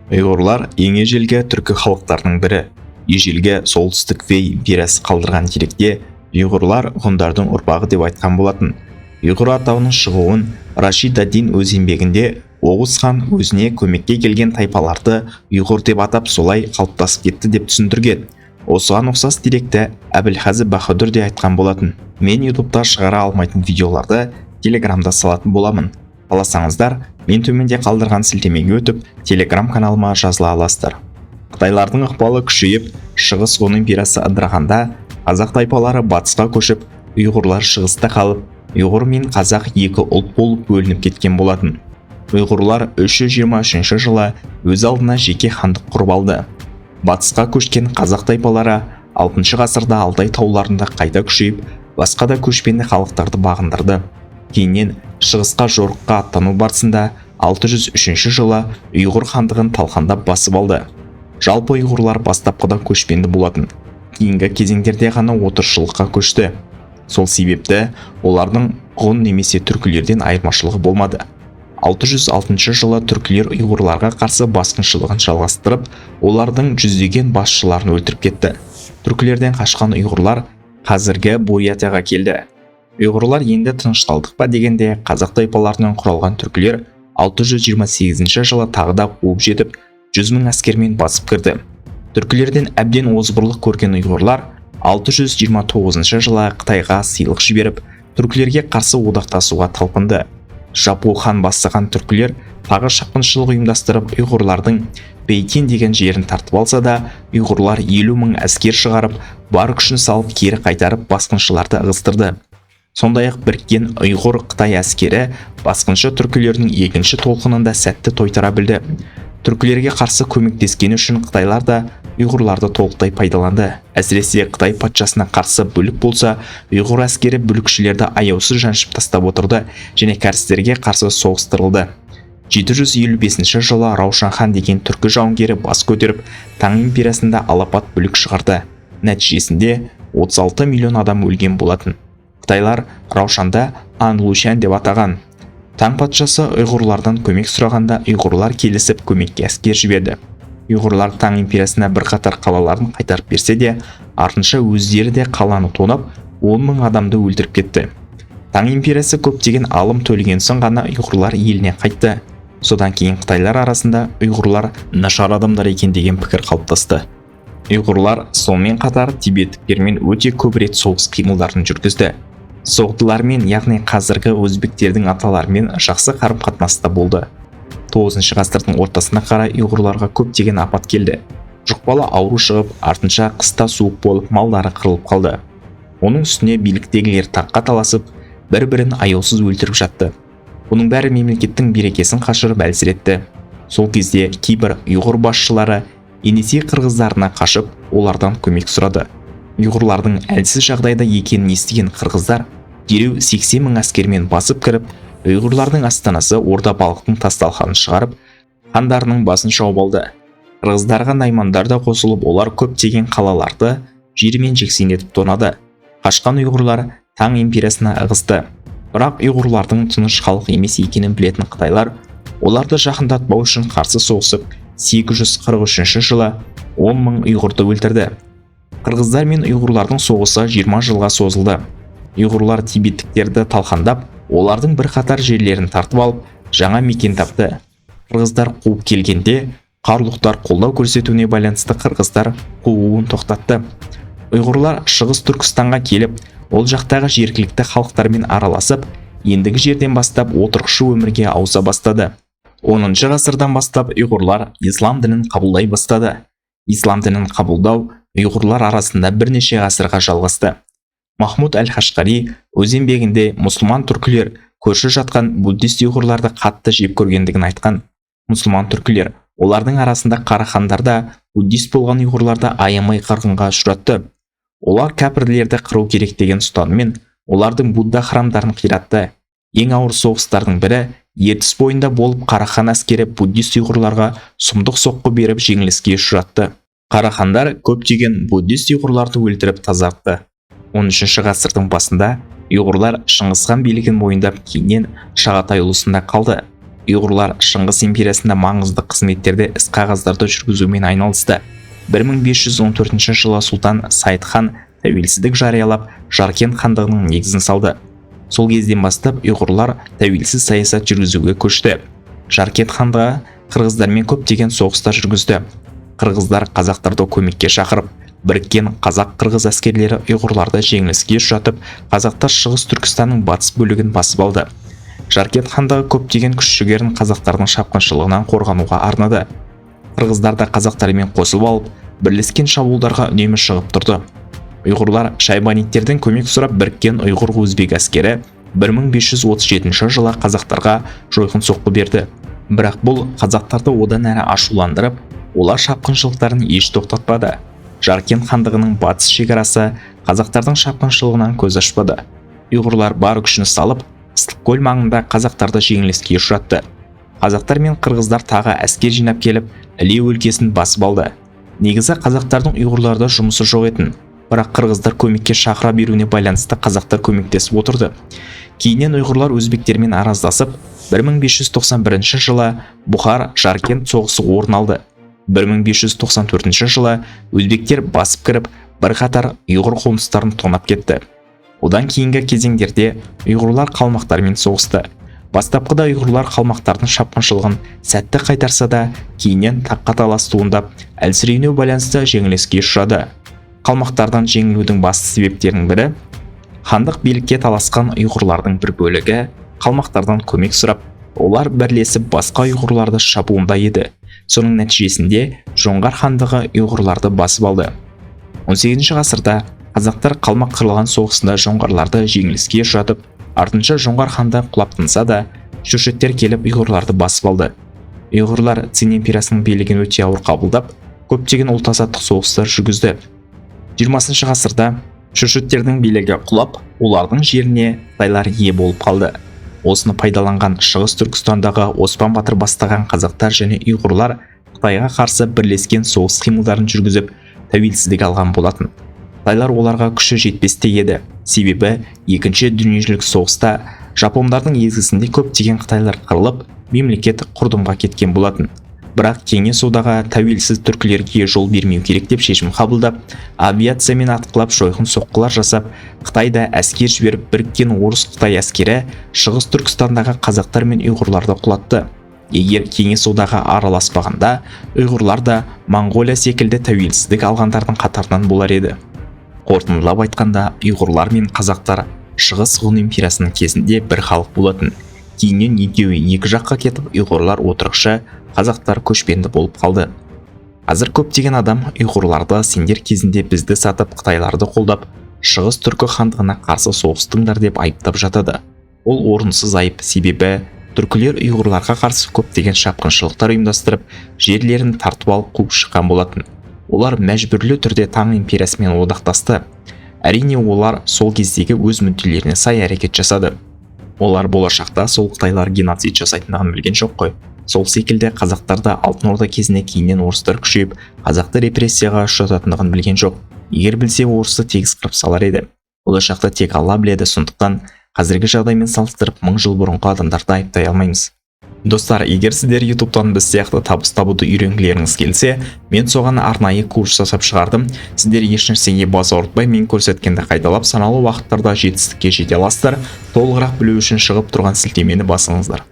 Ұйғырлар ең ежелгі түркі халықтарының бірі. Ежелгі Солтүстік Вей империясы қалдырған деректе ұйғырлар ғұндардың ұрпағы деп айтқан болатын. Ұйғыр атауының шығуын Рашид ад-Дин өз еңбегінде Оғыз хан өзіне көмекке келген тайпаларды ұйғыр деп атап, солай қалыптасып кетті деп түсіндірген. Осыған ұқсас деректі Әбілхазы Баһадүр де айтқан болатын. Мен Ютубта шығара алмайтын видеоларды Телеграмда салатын боламын. Қаласаңыздар, мен төменде қалдырған сілтемеге өтіп, Телеграм каналыма жазыла аласыздар. Қытайлардың ықпалы күшейіп, Шығыс Ғұн империясы ыдырағанда, қазақ тайпалары батысқа көшіп, ұйғырлар шығыста қалып, ұйғыр мен қазақ екі ұлт болып бөлініп кеткен болатын. Ұйғырлар 323 жылы өз алдына жеке хандық құрып алды. Батысқа көшкен қазақ тайпалары 6 ғасырда Алтай тауларында қайта күшейіп, басқа да көшпенді халықтарды бағындырды. Кейіннен шығысқа жорыққа аттану барысында 603 жылы Ұйғыр хандығын талқандап басып алды. Жалпы, ұйғырлар бастапқыда көшпенді болатын. Кейінгі кезеңдерде ғана отырықшылыққа көшті. Сол себепті олардың ғұн немесе түркілерден айырмашылығы болмады. 606 жылы түркілер ұйғырларға қарсы басқыншылығын жалғастырып, олардың жүздеген басшыларын өлтіріп кетті. Түркілерден қашқан ұйғырлар қазіргі Бурятияға келді. Ұйғырлар енді тынышталдық па дегенде, қазақ тайпаларынан құралған түркілер 628 жылы тағы да қуып жетіп, 100 мың әскермен басып кірді. Түркілерден әбден озбырлық көрген ұйғырлар 629 жылы Қытайға сыйлық жіберіп, түркілерге қарсы одақтасуға талпынды. Жапу хан бастаған түркілер тағы шапқыншылық ұйымдастырып, ұйғырлардың Бейтин деген жерін тартып алса да, ұйғырлар 50 мың әскер шығарып, бар күшін салып кері қайтарып, басқыншыларды ығыстырды. Сондай-ақ біріккен ұйғыр қытай әскері басқыншы түркілердің екінші толқынын да сәтті тойтара білді. Түркілерге қарсы көмектескені үшін қытайлар да ұйғырларды толықтай пайдаланды. Әсіресе Қытай патшасына қарсы бүлік болса, ұйғыр әскері бүлікшілерді аяусыз жаншып тастап отырды және кәрістерге қарсы соғыстырылды. 755 жылы Раушан хан деген түркі жауынгері бас көтеріп, Таң империясында алапат бүлік шығарды. Нәтижесінде 36 миллион адам өлген болатын. Қытайлар Раушанды Ан Лушан деп атаған. Таң патшасы ұйғырлардан көмек сұрағанда, ұйғырлар келісіп, көмекке әскер жіберді. Ұйғырлар Таң империясына бірқатар қалаларын қайтарып берсе де, артынша өздері де қаланы тонап, 10 мың адамды өлтіріп кетті. Таң империясы көптеген алым төлеген соң ғана ұйғырлар еліне қайтты. Содан кейін қытайлар арасында ұйғырлар нашар адамдар екен деген пікір қалыптасты. Ұйғырлар сонымен қатар тибеттіктермен өте көп рет соғыс қимылдарын жүргізді. Соғдылармен, яғни қазіргі өзбектердің аталарымен жақсы қарым-қатынаста болды. 9 ғасырдың ортасына қарай ұйғырларға көптеген апат келді. Жұқпалы ауру шығып, артынша қыста суық болып, малдары қырылып қалды. Оның үстіне биліктегілер таққа таласып, бір-бірін аяусыз өлтіріп жатты. Бұның бәрі мемлекеттің берекесін қашырып, әлсіретті. Сол кезде кейбір ұйғыр басшылары Енисей қырғыздарына қашып, олардан көмек сұрады. Ұйғырлардың әлсіз жағдайда екенін естіген қырғыздар дереу 80 мың әскермен басып кіріп, ұйғырлардың астанасы Орда Балықтың тас-талқанын шығарып, хандарының басын шауып алды. Қырғыздарға наймандар да қосылып, олар көптеген қалаларды жермен жексен етіп тонады. Қашқан ұйғырлар Таң империясына ығысты. Бірақ ұйғырлардың тыныш халық емес екенін білетін қытайлар оларды жақындатпау үшін қарсы соғысып, 843 жылы 10 мың ұйғырды өлтірді. Қырғыздар мен ұйғырлардың соғысы 20 жылға созылды. Ұйғырлар тибеттіктерді талқандап, олардың бірқатар жерлерін тартып алып, жаңа мекен тапты. Қырғыздар қуып келгенде, қарлұқтар қолдау көрсетуіне байланысты қырғыздар қууын тоқтатты. Ұйғырлар Шығыс Түркістанға келіп, ол жақтағы жергілікті халықтармен араласып, ендігі жерден бастап отырықшы өмірге ауыса бастады. 10 ғасырдан бастап ұйғырлар ислам дінін қабылдай бастады. Ислам дінін қабылдау ұйғырлар арасында бірнеше ғасырға жалғасты. Махмуд әл-Қашқари өз еңбегінде мұсылман түркілер көрші жатқан буддист ұйғырларды қатты жек көргендігін айтқан. Мұсылман түркілер, олардың арасында қарахандар да, буддист болған ұйғырларды аямай қырғынға ұшыратты. Олар кәпірлерді қыру керек деген ұстаныммен олардың будда храмдарын қиратты. Ең ауыр соғыстардың бірі Ертіс бойында болып, Қарахан әскері буддист ұйғырларға сұмдық соққы беріп, жеңіліске ұшыратты. Қарахандар көптеген буддист ұйғырларды өлтіріп тазартты. 13 ғасырдың басында ұйғырлар Шыңғысхан билігін мойындап, кейіннен Шағатай ұлысында қалды. Ұйғырлар Шыңғыс империясында маңызды қызметтерде іс-қағаздарды жүргізумен айналысты. 1514 жылы сұлтан Сайд хан тәуелсіздік жариялап, Жаркент хандығының негізін салды. Сол кезден бастап ұйғырлар тәуелсіз саясат жүргізуге көшті. Жаркент хандығы қырғыздармен көптеген соғыстар жүргізді. Қырғыздар қазақтарды көмекке шақырып, біріккен қазақ-қырғыз әскерлері ұйғырларды жеңіліске ұшыратып, қазақтар Шығыс Түркістанның батыс бөлігін басып алды. Жаркент хандығы көптеген күш-жігерін қазақтардың шапқыншылығынан қорғануға арнады. Қырғыздар да қазақтармен қосылып алып, бірлескен шабуылдарға үнемі шығып тұрды. Ұйғырлар шайбаниттерден көмек сұрап, біріккен ұйғыр-өзбек әскері 1537 жылы қазақтарға жойқын соққы берді. Бірақ бұл қазақтарды одан әрі ашуландырып, олар шапқыншылықтарын еш тоқтатпады. Жаркент хандығының батыс шекарасы қазақтардың шапқыншылығынан көз ашпады. Ұйғырлар бар күшін салып, Ыстықкөл маңында қазақтарды жеңіліске ұшыратты. Қазақтар мен қырғыздар тағы әскер жинап келіп, Іле өлкесін басып алды. Негізі қазақтардың ұйғырларда жұмысы жоқ етін, бірақ қырғыздар көмекке шақыра беруіне байланысты қазақтар көмектесіп отырды. Кейіннен ұйғырлар өзбектермен араздасып, 1591 жылы Бұхар Жаркент соғысы орын алды. 1594 жылы өзбектер басып кіріп, бірқатар ұйғыр қоныстарын тонап кетті. Одан кейінгі кезеңдерде ұйғырлар қалмақтармен соғысты. Бастапқыда ұйғырлар қалмақтардың шапқыншылығын сәтті қайтарса да, кейіннен таққа талас туындап, әлсіреуіне байланысты жеңіліске ұшырады. Қалмақтардан жеңілудің басты себептерінің бірі хандық билікке таласқан ұйғырлардың бір бөлігі қалмақтардан көмек сұрап, олар бірлесіп басқа ұйғырларды шабуында еді. Соның нәтижесінде Жоңғар хандығы ұйғырларды басып алды. 18 ғасырда қазақтар қалмақ қырылған соғысында жоңғарларды жеңіліске ұшыратып, артынша Жоңғар хандығы құлап тынса да, шүршіттер келіп ұйғырларды басып алды. Ұйғырлар Цин империясының билігін өте ауыр қабылдап, көптеген ұлт азаттық соғыстар жүргізді. 20 ғасырда шүршіттердің билігі құлап, олардың жеріне қытайлар ие болып қалды. Осыны пайдаланған Шығыс Түркістандағы Оспан батыр бастаған қазақтар және ұйғырлар Қытайға қарсы бірлескен соғыс қимылдарын жүргізіп, тәуелсіздік алған болатын. Қытайлар оларға күші жетпестей еді. Себебі екінші дүниежүзілік соғыста жапондардың езгісінде көптеген қытайлар қырылып, мемлекет құрдымға кеткен болатын. Бірақ Кеңес одағы тәуелсіз түркілерге жол бермеу керек деп шешім қабылдап, авиациямен атқылап жойқын соққылар жасап, Қытай да әскер жіберіп, біріккен орыс-қытай әскері Шығыс Түркістандағы қазақтар мен ұйғырларды құлатты. Егер Кеңес одағы араласпағанда, ұйғырлар да Моңғолия секілді тәуелсіздік алғандардың қатарынан болар еді. Қорытындылап айтқанда, ұйғырлар мен қазақтар Шығыс Ғұн империясының кезінде бір халық болатын. Кейіннен екеуі екі жаққа кетіп, ұйғырлар отырықшы, қазақтар көшпенді болып қалды. Қазір көптеген адам ұйғырларды сендер кезінде бізді сатып, қытайларды қолдап, Шығыс түркі хандығына қарсы соғыстыңдар деп айыптап жатады. Ол орынсыз айып, себебі түркілер ұйғырларға қарсы көптеген шапқыншылықтар ұйымдастырып, жерлерін тартып алып қуып шыққан болатын. Олар мәжбүрлі түрде Таң империясымен одақтасты. Әрине, олар сол кездегі өз мүдделеріне сай әрекет жасады. Олар болашақта сол қытайлар геноцид жасайтындығын білген жоқ қой. Сол секілді қазақтар да Алтын Орда кезінде кейіннен орыстар күшейіп, қазақты репрессияға ұшырататындығын білген жоқ. Егер білсе, орысты тегіс қырып салар еді. Болашақта тек Алла біледі, сондықтан қазіргі жағдаймен салыстырып мың жыл бұрынғы адамдарды айыптай алмаймыз. Достар, егер сіздер ютубтан біз сияқты табыс табуды үйренгілеріңіз келсе, мен соған арнайы курс жасап шығардым. Сіздер ешнәрсеге бас ауыртпай, мен көрсеткенді қайталап, санаулы уақыттарда жетістікке жете аласыздар. Толығырақ білу үшін шығып тұрған сілтемені басыңыздар.